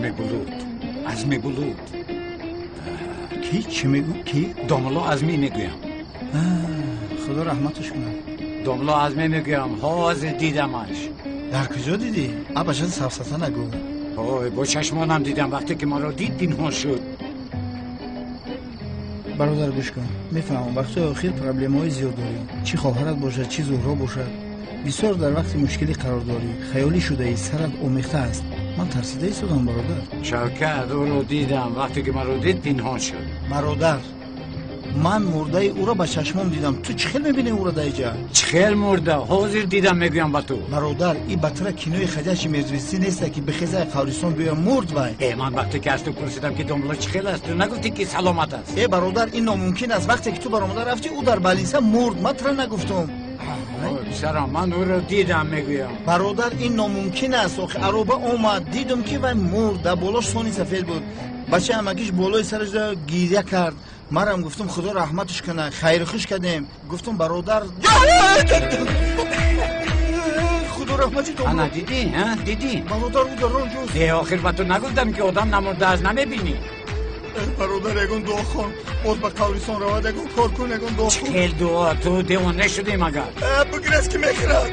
Азми Булут, Азми Булут. Ки? Чӣ мегӯ? Ки? Домулло Азмӣ мегӯям. Худо раҳматаш кунад. Домулло Азмӣ мегӯям, ҳозир дидамаш. Дар куҷо дидӣ? Абаша, сафсата нагӯ. Ой, бо чашмонам дидам. Вақте ки маро дид, пинҳон шуд. Бародар, гӯш кун. Мефаҳмам, вақтҳои охир проблемаҳои зиёд дорӣ, чӣ хоҳарат бошад, чӣ Зуҳро бошад. Бисёр дар вақти мушкилӣ қарор дорӣ, хаёлӣ шудаӣ, сарат омехта аст. Ман тарсида истодам, бародар. Шавкат, ӯро дидам. Вақте ки маро дид, пинҳон шуд. Бародар, ман мурдаи ӯро ба чашмом дидам. Ту чӣ хел мебинӣ ӯро дар иҷа? Чӣ хел мурда? Ҳозир дидам, мегӯям ба ту. Бародар, и батра кинои ходячие мертвецы неста, ки бихезай қабристон биёя. Мурд вай. Э, ман вақте ки аз ту пурсидам, ки домулло чӣ хел аст, ту нагуфтӣ, ки саломат аст? Э, бародар, ин номумкин аст. Вақте ки ту баромада рафтӣ, ӯ дар больница мурд. Ман тура нагуфтум. Писарам, ман ӯро дидам, мегӯям. Бародар, ин номумкин аст. Охи ароба омад, дидум, ки вай мурд. Дар болош сони сафед буд. Бачаи амакиш болои сараш гиря кард. Марам гуфтум, худо раҳматаш кунад, хайру хуш кардем. Гуфтум, бародар, худо раҳмати. Ана, дидӣ, дидӣ? Бародар, ӯ дар он ҷост. Э, охир ба ту нагуфтам, ки одам намурдааст? Намебинӣ? Бародар, ягон дуо хон, боз ба қабристон равад, ягон кор кун, ягон дуо хон. Хел дуо? Ту девона шудӣ магар? Бигирез, ки мехӯрад.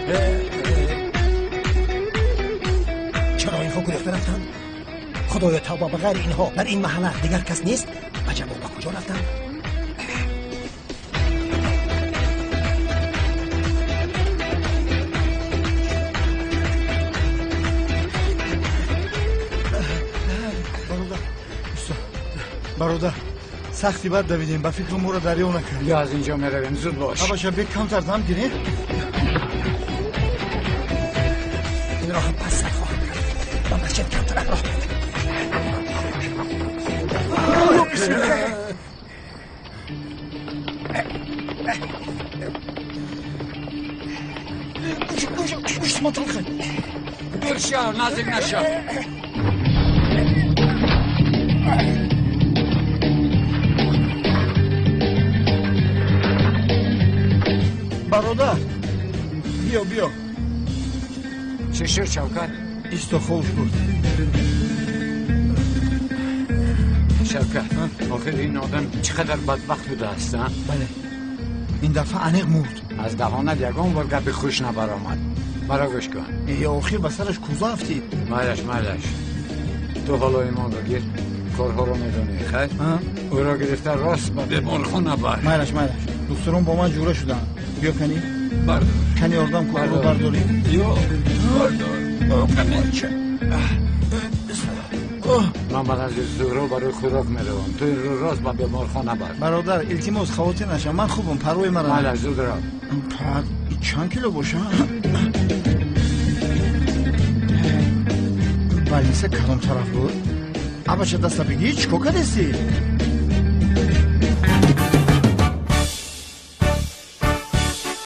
Чаро инҳо гурехта рафтанд? Худоё, тавба, ба ғайри инҳо дар ин маҳалла дигар кас нест? Аҷабо, ба куҷо рафтанд? Бародар, бародар, сахти бад давидем. Ба фикру моро дарё накард. Ё, аз инҷо меравем, зуд бош. Абаша, бе камтар дам гирем. Ин роҳам пас сар хоҳам кард. Ба масҷид камтарак роҳ буд. Бисмилла. Гӯшти талхе. Дур шав, наздик нашав. Бародар, биё, биё. Чӣ шуд, Шавкат? Исто, ховш буд. Шавкат, охир ин одам чӣ қадар бадбахт будааст, а? Бале, ин дафъа аниқ мурд. Аз даҳонат ягон бор гапи хуш набаромад. Маро гӯш кун. Э, охир ба сараш кӯза афтид. Майлаш, майлаш. Ту ҳоло имонро гир, корҳоро медонӣ, хайр? Ӯро гирифта, рост ба беморхона бар. Майлаш, майлаш. Духтурон бо ман ҷура шуданд. Биё, кани. Бардор. Кани, ёрдам кун, ӯро бардорӣ. Ё, бардор. Ман ба назди Зуҳро барои хӯрок меравам. Ту инро рост ба беморхона бар. Бародар, илтимос, хавотир нашав, ман хубам, парвои мара. Майлаш, зуд рав. Чанд кило боша? Больница кадом тараф буд? Абаша, даста бигӣ, чӣ кор кардеси?